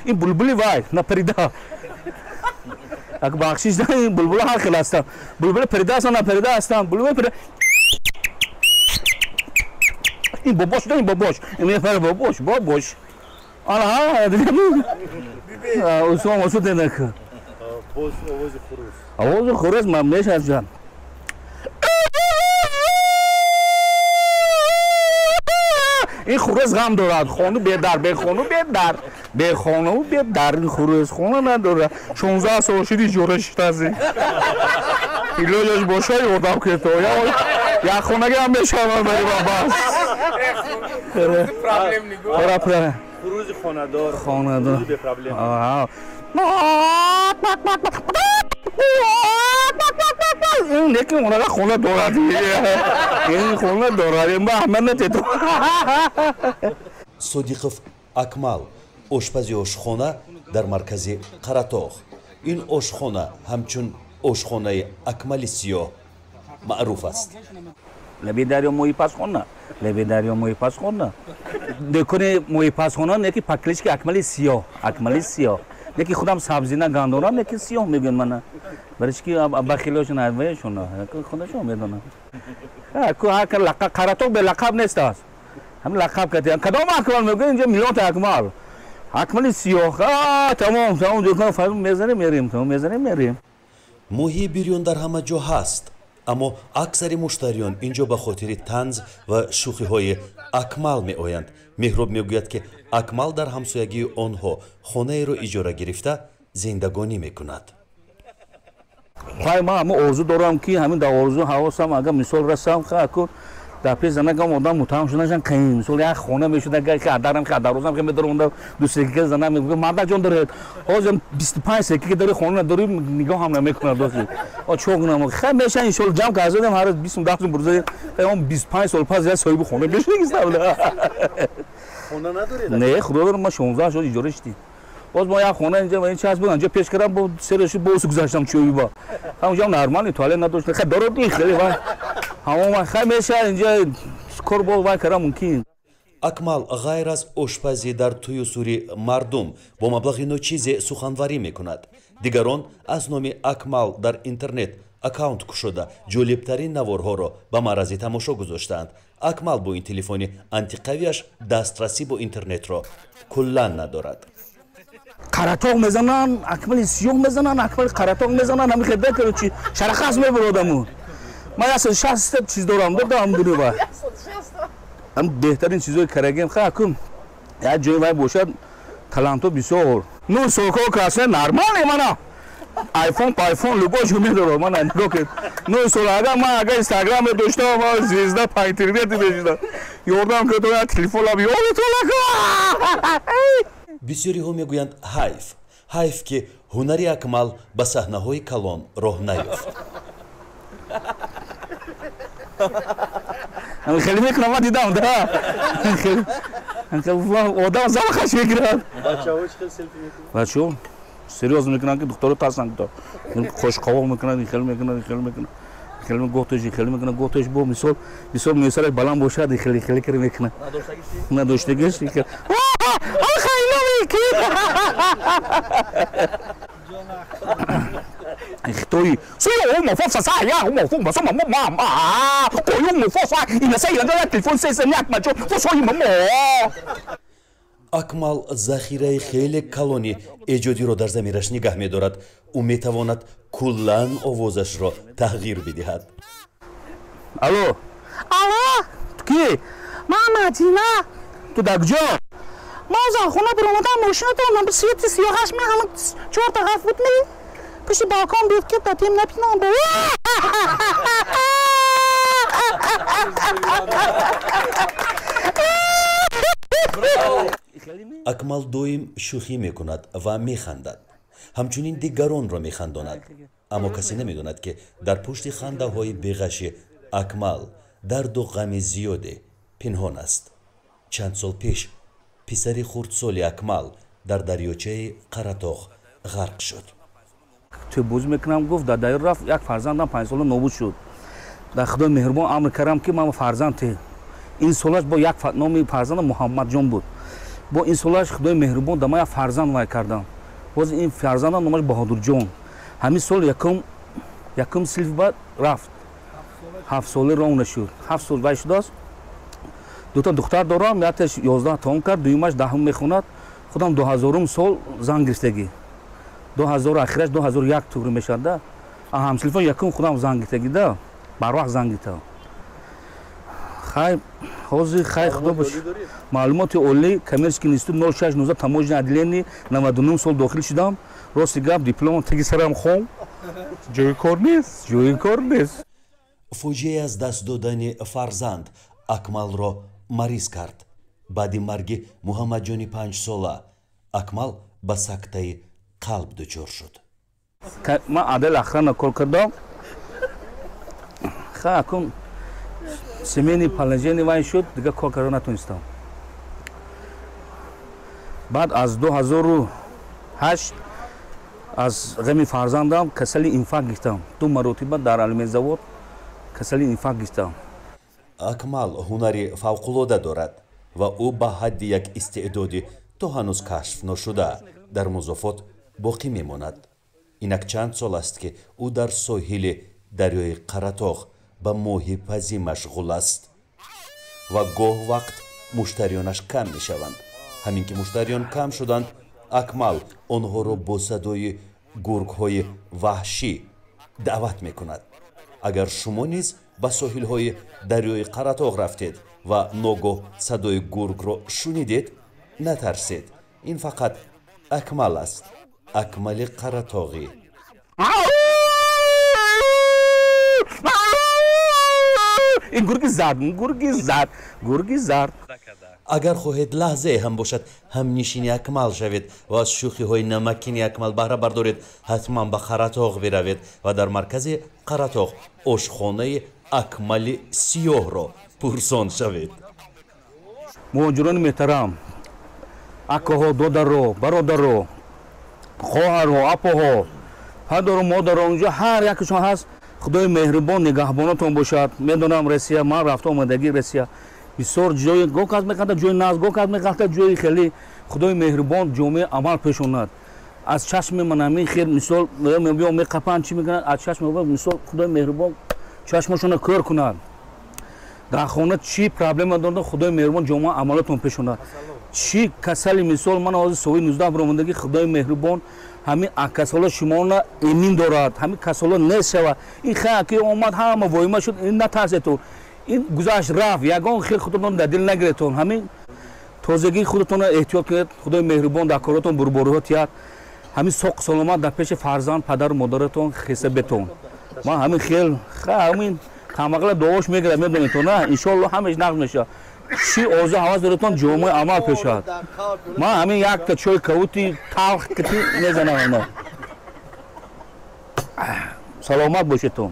Ин булбули вай напарида. Ак бахшиш, ин булбула ҳар хел ҳастанд. Булбули парида ҳастанд, напарида ҳастанд. Булбули парида ин бобош, ин бобош, ин мепара бобош, бобош. Ана, усом осу денак. Боз овози хурӯс. Овози хурӯс ман мешавад. Ин хурӯс ғам дорад, хону бедар, бехону бедар, бехону бедар, ин хурӯс хона надорад. 16 сол шуди иҷора шитази. Илоҷаш боша ёрдам кето. Як хонаги ҳам мешавад бари бас. Проблем. Хурӯзи хонадор. Хонадор. Хурӯзи бепроблем. Ин лекин онага хона дорад. Ин хона дорад. Ин ба ҳама натету. Содиқов Акмал, ошпази ошхона дар маркази Қаратоғ. Ин ошхона ҳамчун ошхонаи Акмали Сиёҳ маъруф аст. Лаби дарё моҳипазхона, лаби дарё моҳипазхона. Декони моҳипазхона неки паклички Акмали Сиёҳ, Акмали Сиёҳ. Неки худам сабзина гандорам, неки сиёҳ мегӯянд мана. Барои чи ки бахилошон айваешона, худашон медонанд. Қаратоғ бе лақаб нест аст. Ҳамин лақаб кардем. Кадом Акмал мегӯянд, инҷа миллионта Акмал. Акмали Сиёҳ. Тамом, тамом, дукон фарм мезанем, мерем, тамом мезанем, мерем. Моҳии бирён дар ҳама ҷо ҳаст, аммо аксари муштариён ин ҷо ба хотири танз ва шӯхиҳои Акмал меоянд. Меҳроб мегӯяд, ки Акмал дар ҳамсоягии онҳо хонаеро иҷора гирифта зиндагонӣ мекунад. Хай, ман ҳама орзу дорам, ки ҳамин дар орзу ҳавосам, агар мисол расам, ха дар пеш занакам одам муттаҳам шуданашам қиин. Мисол, як хона мешуд, агар ки адарам, ки адарозам, ки медаромадам, ду секика занам мегуфт: «Мардаҷон, доред ҳозир 25 секика дори, хона надори», нигоҳ ҳам намекунад. Дохи о чо кунам? Хай, меша, иншоалло, ҷамъ кардем, ҳар рӯз 20 10 сум бурза, он 25 сол пас як соҳиби хона мешудагистам. Хона надоред? Не, худо дорам, ман 16 сол иҷора шидем. Боз мо як хона инҷа ин часб буд, анҷа пеш кардам, бо сераши боз гузаштам чӯби ба. Ҳамонҷа нормални туалет надошт. Хай, дород хеле вай. Ҳамон хай меша, инҷа кор бо вай кардам мумкин. Акмал ғайр аз ошпазӣ дар тӯю сури мардум бо маблағи ночизе суханварӣ мекунад. Дигарон аз номи Акмал дар интернет аккаунт кушода, ҷолибтарин наворҳоро ба маърази тамошо гузоштаанд. Акмал бо ин телефони антиқавиаш дастрасӣ бо интернетро куллан надорад. Қаратоғ мезананд, Акмали Сиёҳ мезананд, Акмали Қаратоғ мезананд, ҳами хел бекару чи шарахас мебуродаму. Ман 160 чиз дорам, додам дунё ба. Ҳам беҳтарин чизои карагем, ха акум як ҷои вай бошад, талантҳо бисёр. Ну соко красне нормале мана. Айфон, пайфон, любой ҷо медорам, мана нигоҳ кунед. 9 сол агар ман агар инстаграм медоштам, ман звезда по интернету мешудам. Ёрдам кунед, як телефонам ёдатон. Бисёриҳо мегӯянд: ҳайф, ҳайф, ки ҳунари Акмал ба саҳнаҳои калон роҳ наёфт. Хеле мекунам, ман дидам, да. Одам завқаш мегирад. Бачаҳо чӣ хел селфи мекунанд? Бачаҳо серьёзно мекунанд, ки духтаро тарсанд. Қошқовоқ мекунанд, хеле мекунанд, хеле мекунанд, хеле готош, хеле мекунанд, готош бо мисол, мисол мӯйсараш баланд бошад, хеле хеле кар мекунад. Надоштагиш хитои Акмал захираи хеле калони эҷодиро дар замираш нигаҳ медорад. Ӯ метавонад куллан овозашро тағйир бидиҳад. Алло. Алло. Ту ки? Ман Мадина. Ту дар куҷо? Ман за хона биромадам, мошинатон свети сиёҳаш меҳама чор тараф буд, ми пушти балкон буд, ки татем напинам. Акмал доим шӯхӣ мекунад ва механдад, ҳамчунин дигаронро механдонад, аммо касе намедонад, ки дар пушти хандаҳои беғаши Акмал дарду ғами зиёде пинҳон аст. Чанд сол пеш писари хурдсоли Акмал дар дарёчаи Қаратоғ ғарқ шуд. Тӯбозӣ мекунам, гуфт, дар дарё рафт, як фарзандам 5 сола нобуд шуд. Дар Худои меҳрубон амр кардам, ки ман фарзанд ин солаш бо як номи фарзандам Муҳаммадҷон буд. Бо ин солаш Худои меҳрубон да ман як фарзанд вай кардам. Боз ин фарзандам номаш Баҳодурҷон. Ҳамин сол якум синф ба рафт. 7 сола рон нашуд. 7 сол вай шудааст. Дута духтар дорам, якташ 11 тамом кард, дуюмаш 10 мехонад. Худам 2000 сол зан гирифтагӣ. 2000 ахираш 2001 туғри мешавад да. Ҳамсинфон якум худам зан гирифтагӣ да. Барвақт зан гирифтам. Хай ҳозир хай худо бош. Маълумоти олӣ коммерческий институт 0619 таможенное отделение 99 сол дохил шудам. Рости гап диплом теги сарам хом. Ҷои кор нест, ҷои кор нест. Фоҷиаи аз даст додани фарзанд Акмалро мариз кард. Баъди марги Муҳаммадҷони 5-сола Акмал ба сактаи қалб дучор шуд. Ман отдел охрана кор кардам. Хай акун семейный положение вай шуд, дигар кор карда натонистам. Баъд аз 2008 аз ғами фарзандам касали инфаркт гирифтам. 2 маротиба дар алюминзавод касали инфаркт гирифтам. Акмал ҳунари фавқулода дорад ва ӯ ба ҳадди як истеъдоди то ҳанӯз кашф ношуда дар музофот боқӣ мемонад. Инак чанд сол аст, ки ӯ дар соҳили дарёи Қаратоғ ба моҳипазӣ машғул аст ва гоҳ вақт муштариёнаш кам мешаванд. Ҳамин ки муштариён кам шуданд, Акмал онҳоро бо садои гургҳои ваҳшӣ даъват мекунад. Агар шумо низ ба соҳилҳои дарёи Қаратоғ рафтед ва ногоҳ садои гургро шунидед, натарсед. Ин фақат Акмал аст. Акмали Қаратоғӣ. Ин гурги зард, гурги зард, гурги зард. Агар хоҳед лаҳзае ҳам бошад ҳамнишини Акмал шавед ва аз шӯхиҳои намакини Акмал баҳра бардоред, ҳатман ба Қаратоғ биравед ва дар маркази Қаратоғ ошхонаи Акмали Сиёҳро пурсон шавед. Муҳоҷирони муҳтарам, акаҳо, додаро, бародаро, хоҳаро, апоҳо, падару модаро, онҷо ҳар якашон ҳаст. Худои меҳрубон нигаҳбонатон бошад. Медонам Россия, ман рафта омадагӣ Россия бисёр ҷои гоҳ кас меқалта ҷои наз, гоҳ кас меқалта ҷои хеле. Худои меҳрубон ҷомеа амал пешонад. Аз чашми ман ҳамин хел мисол мебиё меқапанд, чӣ мекунанд, аз чашми мисол Худои меҳрубон чашмашонро кӯр кунад. Дар хона чӣ проблема дорад, Худои меҳрубон ҷомеа амалатон пешонад. Чӣ касали мисол ман ҳозир сови 19 баромадагӣ, Худои меҳрубон ҳамин касало шуморо эмин дорад, ҳамин касало нест шавад. Ин хай ки омад ҳама воима шуд, ин натарсетон. Ин гузашт рафт, ягон хел худатон дар дил нагиретон. Ҳамин тозагии худатонро эҳтиёт кунед. Худои меҳрубон дар коротон бурбориҳо тиҳад. Ҳамин соқ саломат дар пеши фарзанд, падару модаратон хеса бетон. Ман ҳамин хел ҳамин камақла дуош мегирад, медонедтон, на? Иншоалло ҳамаш нақд мешавад. Чӣ орзу ҳавас доретон ҷомеа амал пешад. Ман ҳамин якта чой кавути талх кити мезанам. Саломат бошедтон.